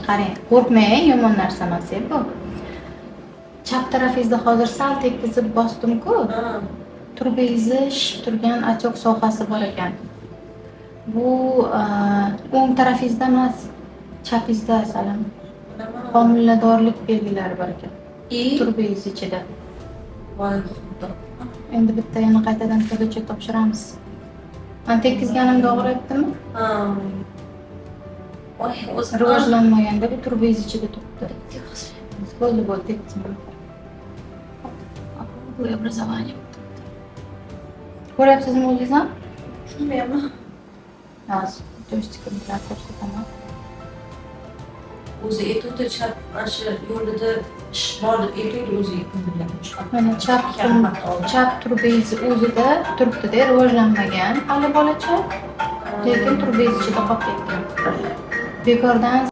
Qarang, qo'rqmang, yomon narsa emas bu. Chap tarafingizda hozir sal tekkizib bosdim-ku. Ha. Trubangizni shishib turgan отек sohasi bor ekan. Bu o'ng tarafingizda emas, chapingizda, asalim. Nima? Homiladorlik belgilari bor ekan. И Trubangiz ichida. Voy Xudo. Endi bitta yana qaytadan ТГЧ topshiramiz. Man tekkizganimda og'riyaptimi? Ha. Voy, o'zi Rivojlanmaganda bu trubangiz ichida turibdi. Bo'ldi, bo'ldi, tekkizma. Bu образование. Ko'ryapsizmi o'zingiz ham? Tushunmayapman. Hozir joystikim bilan ko'rsataman. O'zi aytuvdi, chap mana shu yo'lida ish bor deb aytuvdi o'zi. Mana chap trubangizni o'zida turibdi-da, rivojlanmagan hali bolacha, lekin trubangiz ichida qolib ketgan. Bekordan.